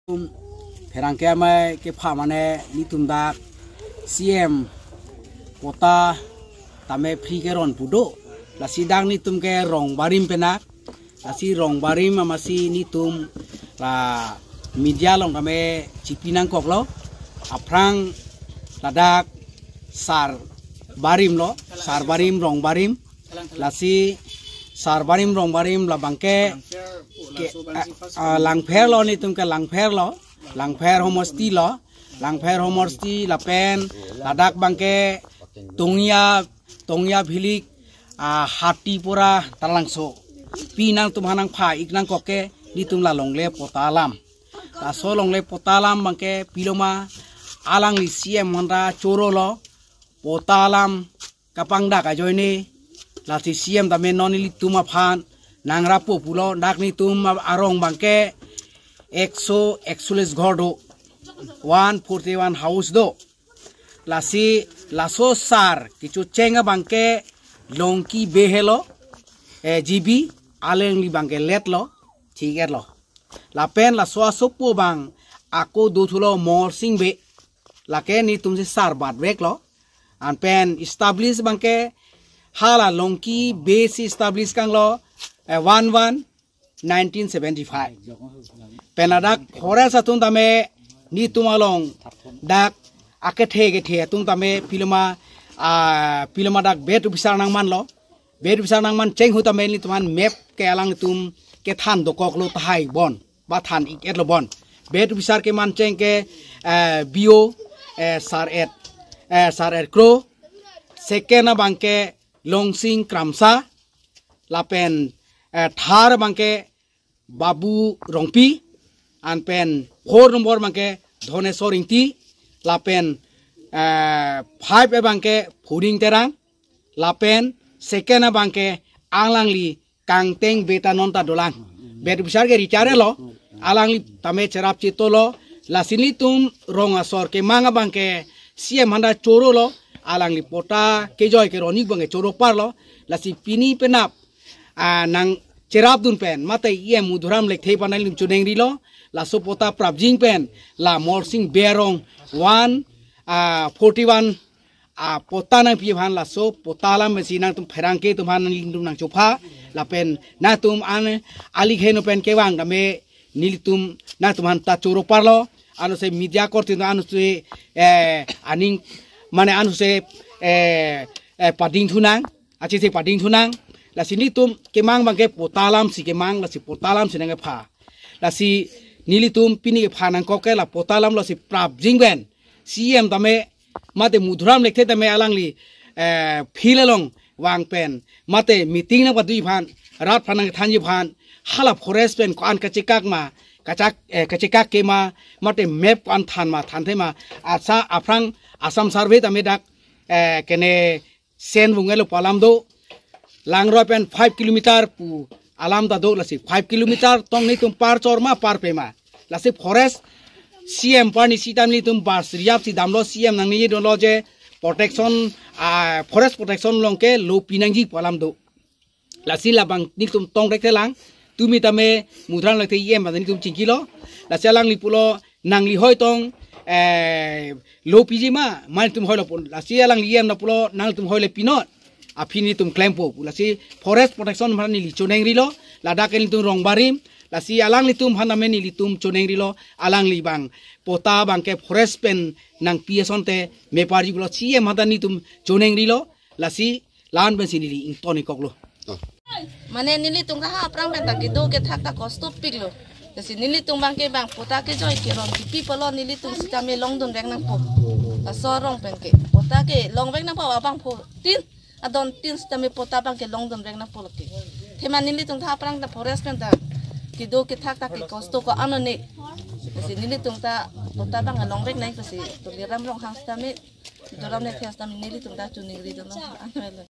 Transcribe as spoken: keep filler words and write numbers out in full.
Pherangke amei kepha mane netum dak C M patta tame free keron pu do. Lasi dak netum ke Rongbarim pen na. Lasi Rongbarim amatsi netum la media along tame chipi nangkoklo. Aphrang ladak Sarbarim lo, Sarbarim Rongbarim. Lasi Sarbarim Rongbarim labang ke, ke, ah, ah, Langpher lo, netum ke Langpher lo, Langpher homosti lo, Langpher homosti lapen ladak abang ke Tongya, Tongya Bhilik, ah, Hatipura Talangso. Pi nangtum hanang pha ik nangkok ke netum la longle patta alam. Laso longle patta alam abang ke piloma alangli C M manda choro lo, patta alam kapangdak ajoine, lasi C M tame non nelitum aphan nangrapo pulo. Dak netum arong abang ke ekso eksolis ghor do, one forty one house do. Lasi laso sar kechocheng abang ke Longki Bey helo, eh, G B, alangli abang ke let lo, thik-et lo. Lapen laso asopo abang ako dothulo Morsing Bey, lake netum si sar bat vek lo. Anpen establish abang ke hala Longki Bey si establish kanglo, eh, one one nineteen seventy five. Pen ladak forest atum tame netum along dak akethe kethe atum tame piloma, ah, piloma dak bed officer nangman lo. Bed officer nangman cheng ahut tame netum aphan map ke alangtum kethan dokok lo tahai bon, ba than ik-et lo bon. Bed officer keman cheng ke, eh, B O, eh, Sar-et, eh, Sar-et Kro. Second abang ke Longsing Kramsa. Lapen, eh, third abang ke Babu Rongpi. Anpen four number abang ke Dhoneswar Ingti. Lapen, eh, five abang ke Phuring Terang. Lapen second abang ke alangli Kangteng Bey ta non ta dolang. Bed officer ke retire lo, alangli tame cherap chito lo. Lasi netum rong asor kemang abang ke C M handa choro lo, alangli patta kejoi keron ik abang ke choro par lo. Lasi pini penap, ah, nangcherapdun pen mate E M Madhuram Lekthe aphan nelitum chonengri lo. Laso patta prapjin pen la Morsing Bey arong one, ah, forty one, ah, patta nangpi aphan laso patta alam pensi nangtum pherangke atum aphan nelitum nangchopha. Lapen nangtum an alikhen pen kevang tame nelitum nangtum aphan ta choro par lo. Anose media korte anose, eh, aning mane anose, eh, eh, pading thunang, achi si pading thunang. Lasi netum kemang abang ke patta alam si kemang, lasi patta alam si nangkepha. Lasi nelitum pini kepha nangkok ke la patta alam lo si prapjin pen C M tame mate Madhuram Lekthe tame alangli, eh, field along vang pen mate meeting nangpadun aphan, rat aphan nangthanji aphan, hala forest pen ko-an kachekak ma, kachak, eh, kachekak ke ma, mate map ko-an than ma, thanthe ma, asa aphrang Assam Survey tame dak, eh, kene Sen Vungelo pu alam do, Langroi pen five kilometer pu alam ta do. Lasi five kilometer tong netum par chor ma par pe ma. Lasi forest C M parni sitame netum bas riap si damlo, C M nangneji dolo je protection, ah, forest protection along ke lo pinangji pu alam do. Lasi labang netum tong rek telang, tumi tame Madhuram Lekthe E M bata netum chingkilo. Lasi alangli pulo nangli hoi tong, eh, lo piji ma, ma netum hoi lo pon. Lasi alangli E M na pulo nangtum hoi le pinon, aphi netum klempo pu. Lasi forest protection aphan neli chonengri lo, ladak ke netum Rongbarim. Lasi alanglitum aphan tame nelitum chonengri lo, alangli abang patta abang ke forest pen nangpi asonte meparji pulo C M aphan ta netum chonengri lo. Lasi la-an pensi neli ington ingkok lo. Mane nelitum ta ha aphrang pen ta kedo kethak ta kosto pik lo. Lasi nelitum abang ke abang patta kejoi keron kipi pulo, nelitum sitame longdun rek nangpo. Laso arong pen ke patta ke long rek nangpo, abangphu tin, adon tin sitame patta abang ke longdun rek nangpo lo ke. Athema nelitum ta ha aphrang ta forest pen ta kedo kethak ta ke kosto ko-an lo ne. Lasi nelitum ta patta abang ke long rek nang, lasi Tuliram Ronghang sitame, Madhuram Lekthe sitame nelitum ta chonengri dolo, ano lo.